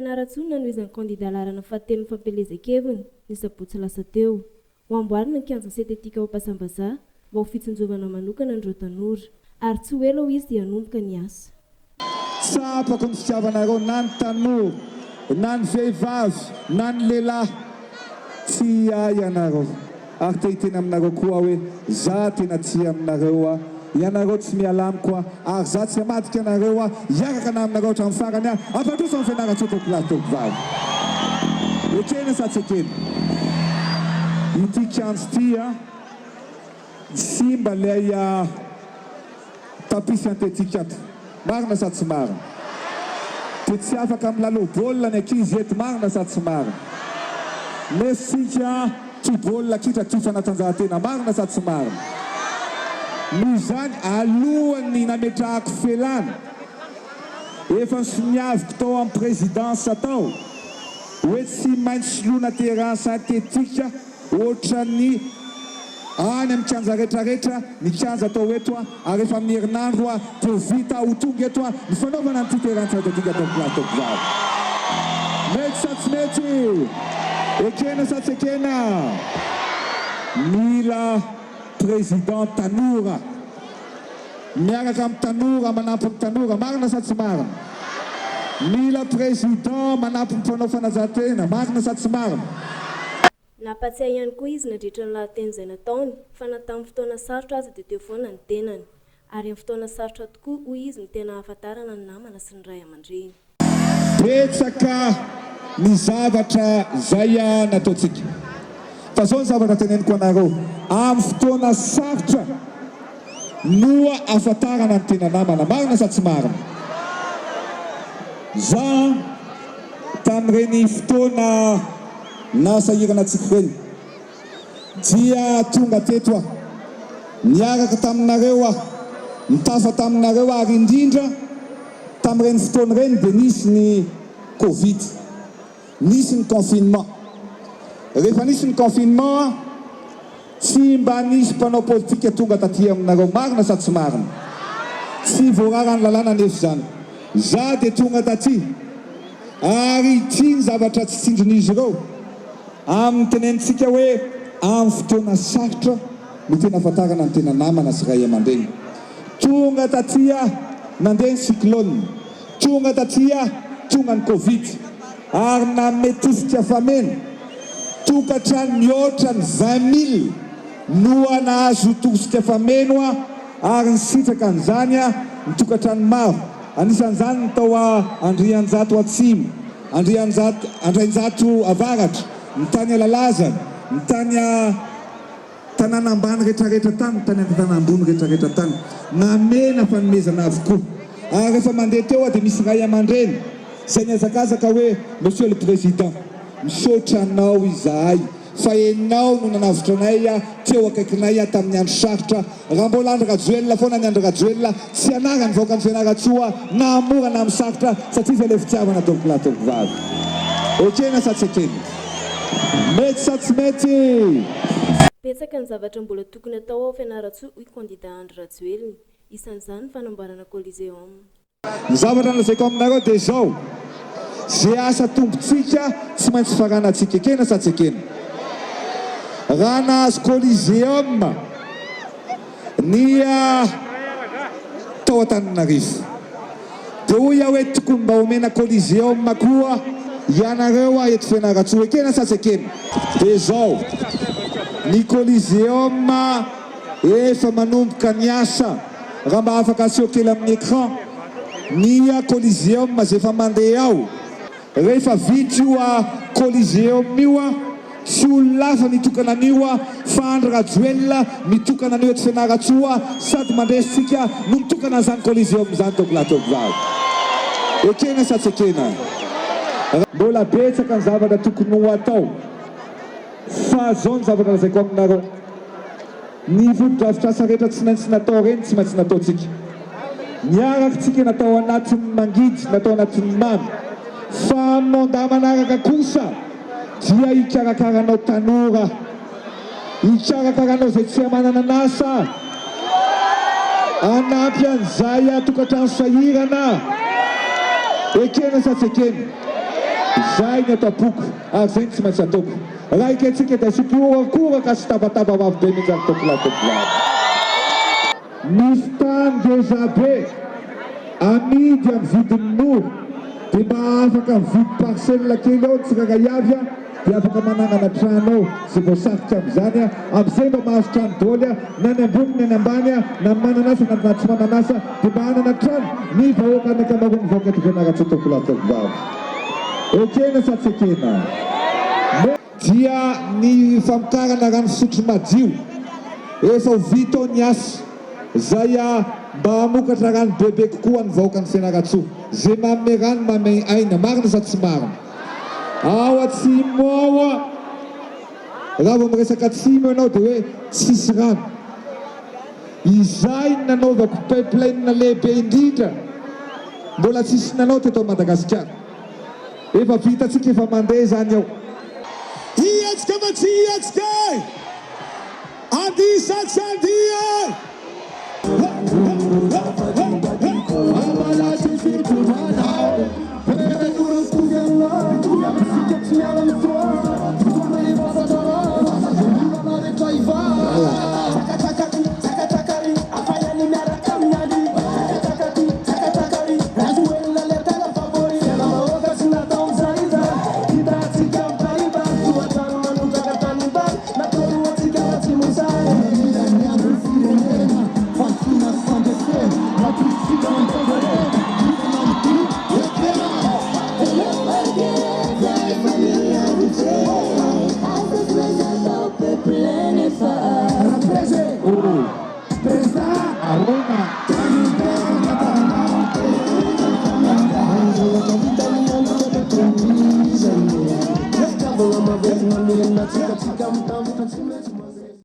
Fianarantsoa no nanohizan'ny kandida laharana fahatelo ny fampielezan-keviny, ny sabotsy lasa teo. Ho amboarina ny kianja sentetika ao Ampasambazaha mba ho fitsinjovana manokana an'ireo tanora. Ary tsy ho ela hoy izy dia hanomboka ny asa. Tsapako ny fitiavanareo na ny tanora na ny vehivavy na ny lehilahy. Tia ahy ianareo ary te hiteny aminareo koa aho hoe za tena tia aminareo aho, ianareo tsy miala amiko aho ary za tsy hamadika anareo aho, hiaraka na aminareo hatramin'ny farany aho, hampandroso an'i Fianarantsoa tompolahy tompovavy. Ekena sa tsy ekena? Ity kianja ity an, simba ilay Tapis synthétique ato. Marina sa tsy marina? Dia tsy afaka milalao baolina ny ankizy eto, marina sa tsy marina? Nefa tsika tia baolina kitra, tia fanatanjahantena, marina sa tsy marina? Noho izany, alohan'ny nametrahako felana, efa nosoniaviko tao amin'ny présidence tao hoe tsy maintsy soloina terrain synthétique Ohatran'ny any amin'ny kianja retraretra ny kianja atao eto ary efa amin'ny herinandro dia ho vita ho tonga eto ny fanaovana an'ity terrain synthétique ato amin'ny Place Vavy. Mety sa tsy mety? Ekena sa tsy ekena? Mila président tanora. Miaraka amin'ny tanora manampy ny tanora, marina sa tsy marina? Mila président manampy ny mpanao fanazaran-tena, marina sa tsy marina? Nampatsiahy ihany koa izy nandritra ny lahateny izay nataony fa na tamin'ny fotoana sarotra aza dia teo foana ny tenany. Ary amin'ny fotoana sarotra tokoa hoy izy no tena ahafantarana ny namana sy ny ray aman-dreny. Betsaka ny zavatra zay nataontsika. Fa zao ny zavatra teneniko anareo, amin'ny fotoana sarotra no ahafantarana ny tena namana. Marina sa tsy marina? Za tamin'ireny fotoana nahasahirana antsika ireny dia tonga teto aho, niaraka taminareo aho, nitafa taminareo aho ary indrindra Tamin'ireny fotoana ireny dia nisy ny Covid, nisy ny confinement. Rehefa nisy ny confinement, tsy mba nisy mpanao politika tonga taty aminareo, marina sa tsy marina? Tsy voararan'ny lalàna anefa izany. Za dia tonga taty ary ity ny zavatra tsy tsindrin'izy ireo amin'ny tenenintsika hoe amin'ny fotoana sarotra no tena ahafantarana ny tena namana sy ray aman-dreny. Tonga taty aho, nandeha ny cyclone. Tonga taty aho, tonga ny covid. Ary nanome tosika fameno. Tokantrano mihoatra ny 20 mille no nahazo tosika fameno ary nisitraka an'izany ny tokantrano maro. Anisan'izany ny tao Andrianjato Atsimo, Andrianjato, Andrainjato Avaratra, ny tany Alalazana, ny tany. Tanàna ambany retraretra tany, tany an-tanàna ambony retraretra tany. Namena fanomezana avokoa. Ary rehefa mandeha teo aho dia misy ray aman-dreny izay nihazakazaka hoe, Monsieur le Président, misaotra anao izahay fa enao no nanavotra anay teo akaikinay tamin'ny andro sarotra. Raha mbola Andry Rajoelina foana ny Andry Rajoelina, tsy hanara ny vahoakan'i Fianarantsoa na amin'ny mora na amin'ny sarotra satria izay ilay fitiavana tompokolahy tompokovavy. Ekena sa tsy ekena? Mety sa tsy mety? Betsaka ny zavatra mbola tokony atao ao Fianarantsoa hoy kandida Andry Rajoelina. Isan'izany ny fanamboarana Coliseum. Ny zavatra nolazaiko aminareo dia izao, ze asa tompontsika tsy maintsy faranantsika, ekena sa tsy ekena? Raha nahazo Coliseum ny tao Antananarivo dia hoy aho hoe tokony mba omena Coliseum koa ianareo eto Fianarantsoa, ekena sa tsy ekena? Dia izao, ny Coliseum efa manomboka ny asa. Raha mba afaka aseho kely amin'ny écran ny coliseum izay efa mandeha ao. Rehefa vita io coliseum io, tsy olona hafa nitokana an'io fa Andry Rajoelina mitokana an'io eto Fianarantsoa sady mandresy tsika no mitokana an'izany coliseum izany tompolahy tompovavy. Ekena sa tsy ekena? Mbola betsaka ny zavatra tokony ho atao fa zao ny zavatra lazaiko aminareo. Ny fotodrafitrasa rehetra tsy maintsy natao ireny tsy maintsy nataontsika. Niaraka tsika natao anatin'ny mangidy, natao anatin'ny mamy. Fa amin'ny mandat manaraka kosa dia hikarakara anao tanora, hikarakara anao izay tsy manana an'asa, hanampy an'izay tokantrano sahirana. Ekena sa tsy ekena? Izay ny ato am-poko ary izay no tsy maintsy ataoko. Raha ekentsika dia asiako horakoraka sy tabataba mafy be mihitsy ary tompolahy tompovavy. Misy tany ngeza be amidy amin'ny vidiny mora dia mba afaka mividy parcelle kely ao ny tsirairay avy dia afaka manangana trano ao izay voasarika amin'izany amin'izay mba mahazo trano daholo na ny ambony na ny ambany na ny manana asa na tsy manana asa dia mba hanana trano ny vahoaka ny ankamaroan'ny vahoaka eto Fianarantsoa tompolahy tompovavy. Ekena sa tsy ekena? Dia ny famokarana rano fisotro madio. Efa ho vita ao ny asa zay mba hamokatra rano bebe kokoa ho an'ny vahoakan'i Fianarantsoa. Ze manome rano manome aina. Marina sa tsy marina? Ao atsimo ao raha vao miresaka atsimo ianao dia hoe tsisy rano. Izay no nanaovako pipeline lehibe indrindra mbola tsisy nanao teto Madagasikara. Efa vitatsika efa mandeha izany ao. Hihetsika fa tsy hihetsika e! Andihy sa tsy andihy e!